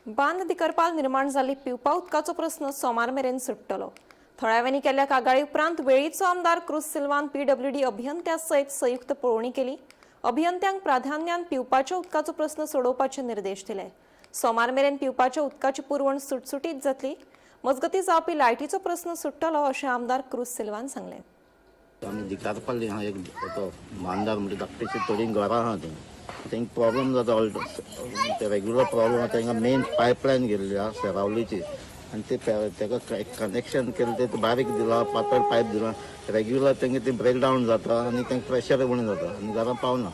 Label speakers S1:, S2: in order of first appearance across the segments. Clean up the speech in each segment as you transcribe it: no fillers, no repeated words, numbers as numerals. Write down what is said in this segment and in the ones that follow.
S1: बांद दिकरपाल निर्माण जाल्ली पिवपा उदकाचो प्रस्न सोमार मेरेन सुट्टलो. थळाव्यांनी केल्ल्या कागाळी उपरांत वेळीचो आमदार क्रुज सिल्वान पीडब्ल्यूडी अभियंत्या सयत संयुक्त पळोवणी केली. अभियंत्यांक प्राधान्यान पिवपाच्या उदकाचो प्रस्न सोडोवपाचे निर्देश दिले. सोमार मेरेन पिवपाच्या उदकाची पुरवण सुटसुटीत जातली. मजगतीं, जावपी लायटीचो प्रस्न सुट्टलो अशें आमदार क्रुज सिल्वान सांगलें.
S2: आमी दिकारपल्ली आहा एक तो बांदार, म्हणजे धाकटीशी थोडीं घरां आहा थंय. तांकां प्रॉब्लम जाता, ऑल ते रेग्युलर प्रॉब्लम आहा. तांकां मेन पायपलायन गेल्ली आहा सेरावलीची आनी ते ताका कनेक्शन केलें ते बारीक दिलां, पातळ पायप दिलां. रेग्युलर तांकां ती ब्रेकडावन जाता आनी तांकां प्रेशर उणें जाता आनी घरां पावना.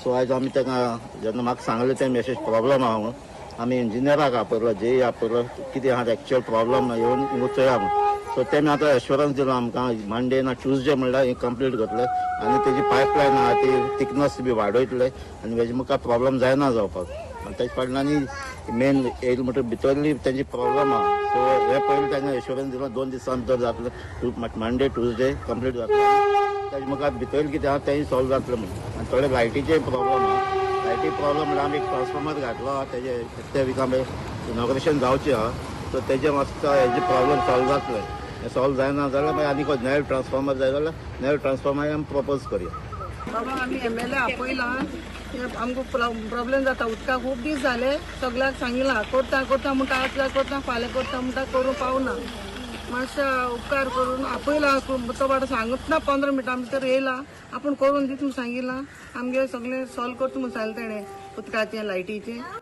S2: सो आयज आमी तांकां जेन्ना म्हाका सांगलें तें मेसेज प्रॉब्लम आहा म्हणून, आमी इंजिनियराक आपयलो, जेई आपयलो, कितें आहा एक्चुअल प्रॉब्लम येवन हिंगा चोया म्हूण. सो तेमी आतां एश्योरन्स दिलो आमकां, मंडे ना ट्युजडे म्हणल्यार हें कंप्लीट करतले आनी तेजी पायपलायन आहा ती थिकनस बी वाडयतले आनी हेजे मुखार प्रॉब्लम जायना जावपाक. आनी तेजे फाटल्यान आनी मेन येयले म्हणटकीर भितरली तेंची प्रॉब्लम आहा. सो हे पयलीं तांकां एश्योरन्स दिलो, 2 दिसां भितर जातलें, मंडे ट्युजडे कंप्लीट जातलें. तेजे मुखार भितर कितें आहा तेंय सॉल्व जातलें म्हणून. आनी थोडे लायटीचेय प्रॉब्लम आहा. लायटी प्रॉब्लम म्हणल्यार आमी एक ट्रान्सफॉर्मर घातलो आहा, तेजे त्या विका इनॉग्रेशन जावचें आहा. सो तेजे मातसो हेजे प्रॉब्लम सॉल्व जातले. हें सॉल्व जायना जाल्यार मागीर आनी नवे ट्रान्सफॉर्मर जाय जाल्यार नवे ट्रान्सफॉर्मर आमी प्रपोज करया.
S3: बाबा, आमी एमएलए आपयला. हे आमकां प्रॉब्लेम जाता उदकाक खूब दीस जाले. सगळ्याक सांगिलां, करता करता म्हणटा, आज करता, फाल्यां करता म्हणटा, करूंक पावना. मातशें उपकार करून आपयला. तो बाटो सांगत ना, 15 मिनटां भितर येयला. आपूण करून दित म्हूण सांगिलां. आमगे सगळें सॉल्व करता म्हूण सांगलें तेणें, उदकाचें, लायटीचें.